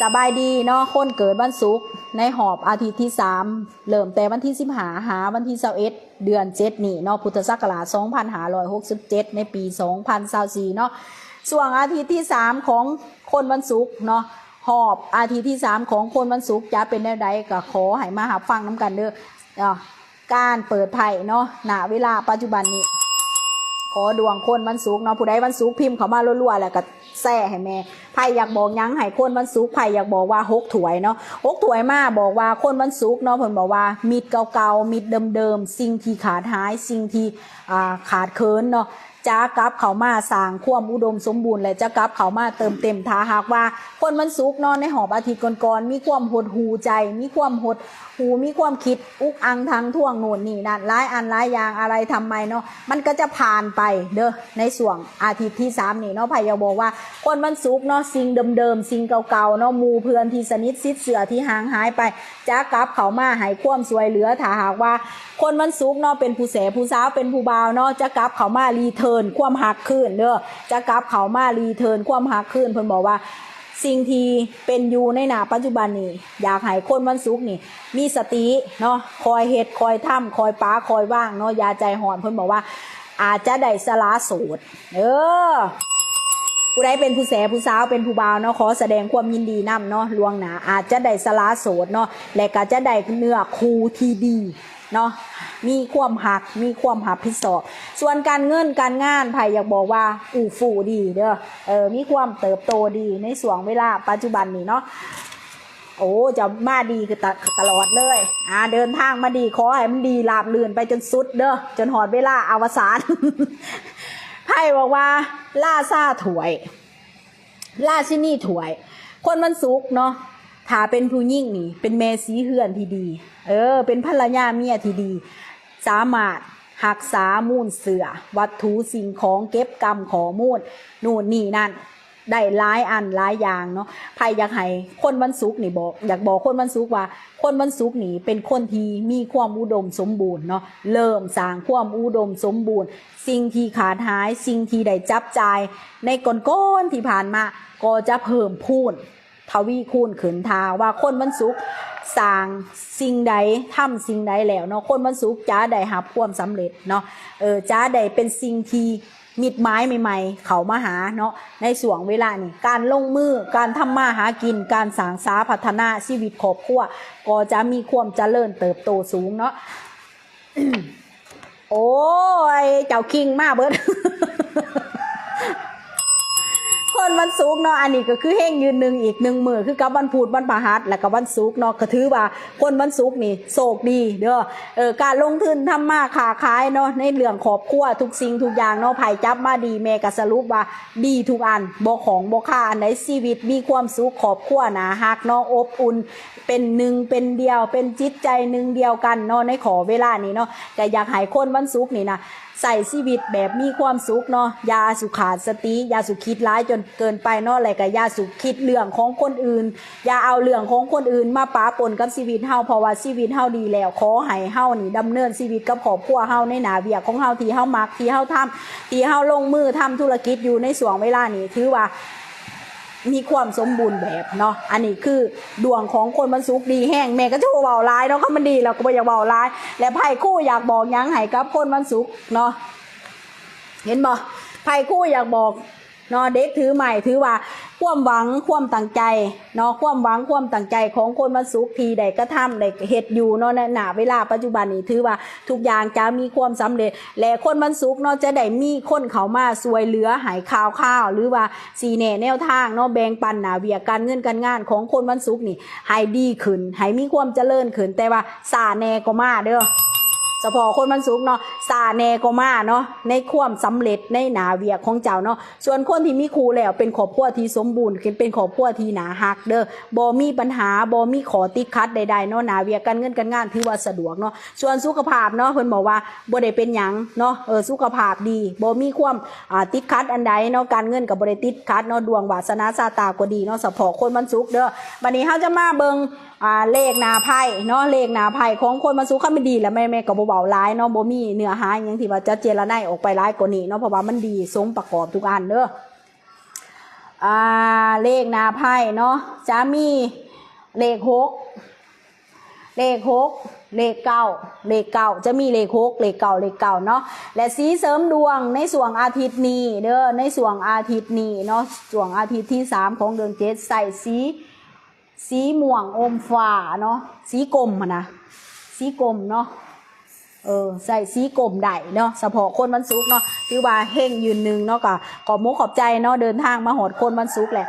ສະບາຍດີເນາະ ຄົນເກີດວັນສຸກໃນຮອບອາທິດທີສາມ ເລີ່ມແຕ່ວັນທີສິບຫ້າ ຫາວັນທີຊາວເອັດ ເດືອນເຈັດນີ້ເນາະ ພຸດທະສັກກະລາດສອງພັນຫ້າຮ້ອຍຫົກສິບເຈັດ ໃນປີສອງພັນຊາວສີ່ເນາະ ຊ່ວງອາທິດທີສາມຂອງຄົນວັນສຸກເນາະ ຮອບອາທິດທີສາມຂອງຄົນວັນສຸກຈະເປັນແນວໃດ ກໍຂໍໃຫ້ມາຮັບຟັງນຳກັນເດີ້ເນາະ. ການເປີດໄພ້ເນາະ ນະເວລາປັດຈຸບັນນີ້ ຂໍດວງຄົນວັນສຸກເນາະ ຜູ້ໃດວັນສຸກພິມເຂົ້າມາລົວໆ ແລ້ວກໍແຊໃຫ້ແດ່ ໄພ້ຢາກບອກຫຍັງໃຫ້ຄົນວັນສຸກ ໄພ້ຢາກບອກວ່າຫົກຖ້ວຍເນາະ ຫົກຖ້ວຍມາບອກວ່າຄົນວັນສຸກເນາະ ເພິ່ນບອກວ່າມິດເກົ່າໆ ມິດເດີມໆ ສິ່ງທີ່ຂາດຫາຍ ສິ່ງທີ່ ອ່າ ຂາດເຂີນເນາະ ຈະກັບເຂົ້າມາສ້າງຄວາມອຸດົມສົມບູນ ແລະ ຈະກັບເຂົ້າມາເຕີມເຕັມ. ຖ້າຫາກວ່າຄົນວັນສຸກເນາະ ໃນຮອບອາທິດກ່ອນໆ ມີຄວາມຫົດຫູ່ໃຈ ມີຄວາມຫົດຫູ່ ມີຄວາມຄິດອຸກອັ່ງທັງທວງໂນ່ນນີ້ນັ້ນ ຫຼາຍອັນຫຼາຍຢ່າງ ອາໄລທຳໄມເນາະ ມັນກໍຈະຜ່ານໄປເດີ້ ໃນຊ່ວງອາທິດທີສາມນີ້ເນາະ. ໄພ້ຢາກບອກວ່າຄົນວັນສຸກເນາະ ສິ່ງເດີມໆ ສິ່ງເກົ່າໆເນາະ ໝູ່ເພື່ອນທີ່ສະໜິດຊິດເຊື່ອທີ່ຫ່າງຫາຍໄປ ຈະກັບເຂົ້າມາໃຫ້ຄວາມຊ່ວຍເຫຼືອ. ຖ້າຫາກວ່າຄົນວັນສຸກເນາະ ເປັນຜູ້ແສຜູ້ສາວ ເປັນຜູ້ບ່າວເນາະ ຈະກັບເຂົ້າມາຣີເທີນຄວາມຮັກຄືນເດີ້ ຈະກັບເຂົ້າມາຣີເທີນຄວາມຮັກຄືນ. ເພິ່ນບອກວ່າສິ່ງທີ່ເປັນຢູ່ໃນນະປັດຈຸບັນນີ້ ຢາກໃຫ້ຄົນວັນສຸກນີ້ມີສະຕິເນາະ ຄອຍເຮັດ ຄອຍທຳ ຄອຍປະ ຄອຍວາງເນາະ ຢ່າໃຈຮ້ອນ. ເພິ່ນບອກວ່າອາດຈະໄດ້ສະຫຼະໂສດ ເອີ ຜູ້ໃດເປັນຜູ້ແສຜູ້ສາວ ເປັນຜູ້ບ່າວເນາະ ຂໍສະແດງຄວາມຍິນດີນຳເນາະ ລ່ວງໜ້າ ອາດຈະໄດ້ສະຫຼະໂສດເນາະ ແລະ ກໍຈະໄດ້ເນື້ອຄູ່ທີ່ດີເນາະ ມີຄວາມຮັກ ມີຄວາມຮັບຜິດຊອບ. ສ່ວນການເງິນການງານ ໄພ້ຢາກບອກວ່າອູ່ຟູດີເດີ້ ເອີ ມີຄວາມເຕີບໂຕດີໃນຊ່ວງເວລາປັດຈຸບັນນີ້ເນາະ. ໂອ້ ເຈົ້າມາດີຄືຕະ ຕະຫຼອດເລີຍ ອ່າ ເດີນທາງມາດີ ຂໍໃຫ້ມັນດີລາບລື່ນໄປຈົນສຸດເດີ້ ຈົນຮອດເວລາອະວະສານ. ໄພ້ບອກວ່າລາຊາຖ້ວຍ ລາຊິນີຖ້ວຍ ຄົນວັນສຸກເນາະ ຖ້າເປັນຜູ້ຍິງນີ້ ເປັນແມ່ສີເຮືອນທີ່ດີ ເອີ ເປັນພັນລະຍາເມຍທີ່ດີ ສາມາດຮັກສາມູນເຊື້ອ ວັດຖຸສິ່ງຂອງ ເກັບກຳຂໍ້ມູນ ໂນ່ນນີ້ນັ້ນ ໄດ້ຫຼາຍອັນຫຼາຍຢ່າງເນາະ. ໃຜຢາກໃຫ້ຄົນວັນສຸກນີ້ບອກ ຢາກບອກຄົນວັນສຸກວ່າ ຄົນວັນສຸກນີ້ເປັນຄົນທີ່ມີຄວາມອຸດົມສົມບູນເນາະ ເລີ່ມສ້າງຄວາມອຸດົມສົມບູນ ສິ່ງທີ່ຂາດຫາຍ ສິ່ງທີ່ໄດ້ຈັບຈ່າຍໃນກ່ອນໆທີ່ຜ່ານມາ ກໍຈະເພີ່ມພູນ ທະວີຄູນຂຶ້ນ. ຖ້າວ່າຄົນວັນສຸກສ້າງສິ່ງໃດ ທຳສິ່ງໃດແລ້ວເນາະ ຄົນວັນສຸກຈະໄດ້ຮັບຄວາມສຳເລັດເນາະ ເອີ ຈະໄດ້ເປັນສິ່ງທີ່ ມິດໝາຍໃໝ່ໆເຂົ້າມາຫາເນາະ ໃນຊ່ວງເວລານີ້ ການລົງມື ການທຳມາຫາກິນ ການສ້າງສາພັດທະນາຊີວິດຄອບຄົວ ກໍຈະມີຄວາມຈະເລີນເຕີບໂຕສູງເນາະ. ໂອ້ຍ ເຈົ້າຄິງມາເບິດ ຄົນວັນສຸກເນາະ ອັນນີ້ກໍຄືເຮັງຢືນໜຶ່ງອີກໜຶ່ງມື້ ຄືກັບວັນພຸດ ວັນພະຫັດ ແລ້ວກໍວັນສຸກເນາະ ກໍຖືວ່າຄົນວັນສຸກນີ້ໂຊກດີເດີ້ ເອີ ການລົງທຶນທຳມາຄ້າຂາຍເນາະ ໃນເລື່ອງຄອບຄົວທຸກສິ່ງທຸກຢ່າງເນາະ ໃຜຈັບມາດີ ແມ່ກໍສະຫຼຸບວ່າດີທຸກອັນ ບໍ່ຂ້ອງບໍ່ຄາອັນໃດ ຊີວິດມີຄວາມສຸກ ຄອບຄົວໜ້າຮັກເນາະ ອົບອຸ່ນ ເປັນໜຶ່ງເປັນດຽວ ເປັນຈິດໃຈໜຶ່ງດຽວກັນເນາະ ໃນຂໍ້ເວລານີ້ເນາະ ກໍຢາກໃຫ້ຄົນວັນສຸກນີ້ນະ ໃຊ້ຊີວິດແບບມີຄວາມສຸກເນາະ ຢ່າສູ່ຂາດສະຕິ ຢ່າສູ່ຄິດຫຼາຍຈົນເກີນໄປເນາະ ແລະກໍຢ່າສູ່ຄິດເລື່ອງຂອງຄົນອື່ນ ຢ່າເອົາເລື່ອງຂອງຄົນອື່ນມາປະປົນກັບຊີວິດເຮົາ ເພາະວ່າຊີວິດເຮົາດີແລ້ວ ຂໍໃຫ້ເຮົານີ້ດຳເນີນຊີວິດກັບຄອບຄົວເຮົາ ໃນໜ້າວຽກຂອງເຮົາທີ່ເຮົາມັກ ທີ່ເຮົາທຳ ທີ່ເຮົາລົງມືທຳທຸລະກິດຢູ່ໃນຊ່ວງເວລານີ້ ຖືວ່າ ມີຄວາມສົມບູນແບບເນາະ ອັນນີ້ຄືດວງຂອງຄົນວັນສຸກດີແຮງ ແມ່ກໍຈະບໍ່ເວົ້າຫຼາຍເນາະ ຄັນມັນດີແລ້ວກໍບໍ່ຢາກເວົ້າຫຼາຍ ແລະໄພ້ຄູຢາກບອກຫຍັງໃຫ້ກັບຄົນວັນສຸກເນາະ ເຫັນບໍ່ ໄພ້ຄູຢາກບອກເນາະ ເດັກຖືໄມ້ ຖືວ່າຄວາມຫວັງ ຄວາມຕັ້ງໃຈເນາະ ຄວາມຫວັງ ຄວາມຕັ້ງໃຈຂອງຄົນວັນສຸກທີ່ໄດ້ກະທຳ ໄດ້ເຮັດຢູ່ເນາະ ໃນ ນະ ເວລາປັດຈຸບັນນີ້ ຖືວ່າທຸກຢ່າງຈະມີຄວາມສຳເລັດ ແລະຄົນວັນສຸກເນາະ ຈະໄດ້ມີຄົນເຂົ້າມາຊ່ວຍເຫຼືອໃຫ້ຂ່າວຄາວ ຫຼືວ່າ ຊີ້ແນະແນວທາງເນາະ ແບ່ງປັນໜ້າວຽກການເງິນການງານຂອງຄົນວັນສຸກນີ້ໃຫ້ດີຂຶ້ນ ໃຫ້ມີຄວາມຈະເລີນຂຶ້ນ ແຕ່ວ່າຊ້າແດ່ກໍມາເດີ້ ສະເພາະຄົນວັນສຸກເນາະ ຊ້າແດ່ກໍມາເນາະ ໃນຄວາມສຳເລັດໃນໜ້າວຽກຂອງເຈົ້າເນາະ. ສ່ວນຄົນທີ່ມີຄູ່ແລ້ວ ເປັນຄອບຄົວທີ່ສົມບູນ ເປັນຄອບຄົວທີ່ໜ້າຮັກເດີ້ ບໍ່ມີບັນຫາ ບໍ່ມີຂໍ້ຕິດຂັດໃດໆເນາະ ໜ້າວຽກການເງິນການງານຖືວ່າສະດວກເນາະ. ສ່ວນສຸຂະພາບເນາະ ເພິ່ນບອກວ່າບໍ່ໄດ້ເປັນຫຍັງເນາະ ເອີ ສຸຂະພາບດີ ບໍ່ມີຄວາມ ອ່າ ຕິດຂັດອັນໃດເນາະ ການເງິນກໍບໍ່ໄດ້ຕິດຂັດເນາະ ດວງວາສະໜາຊະຕາກໍດີເນາະ ສະເພາະຄົນວັນສຸກເດີ້. ບັດນີ້ເຮົາຈະມາເບິ່ງ ອ່າ ເລກໜ້າໄພ້ເນາະ ເລກໜ້າໄມ້ຂອງຄົນວັນສຸກ ຄັນມັນດີແລ້ວ ແມ່ ແມ່ກໍບໍ່ເວົ້າຫຼາຍເນາະ ບໍ່ມີເນື້ອຫາຫຍັງທີ່ວ່າຈະເຈລະໄນອອກໄປຫຼາຍກວ່ານີ້ເນາະ ເພາະວ່າມັນດີສົມປະກອບທຸກອັນເດີ້. ອ່າ ເລກໜ້າໄພ້ເນາະ ຈະມີເລກຫົກ ເລກຫົກ ເລກເກົ້າ ເລກເກົ້າ ຈະມີເລກຫົກ ເລກເກົ້າ ເລກເກົ້າເນາະ ແລະ ສີເສີມດວງໃນຊ່ວງອາທິດນີ້ເດີ ໃນຊ່ວງອາທິດນີ້ເນາະ ຊ່ວງອາທິດທີສາມຂອງເດືອນເຈັດ ໃສ່ສີ ສີມ່ວງອົມຟ້າເນາະ ສີກົມຫັ້ນນະ ສີກົມເນາະ ເອີ ໃສ່ສີກົມໄດ້ເນາະ ສະເພາະຄົນວັນສຸກເນາະ ຖືວ່າເຮັງຢືນໜຶ່ງເນາະ ກໍຂອບມຸກຂອບໃຈເນາະ ເດີນທາງມາຮອດຄົນວັນສຸກແຫຼະ.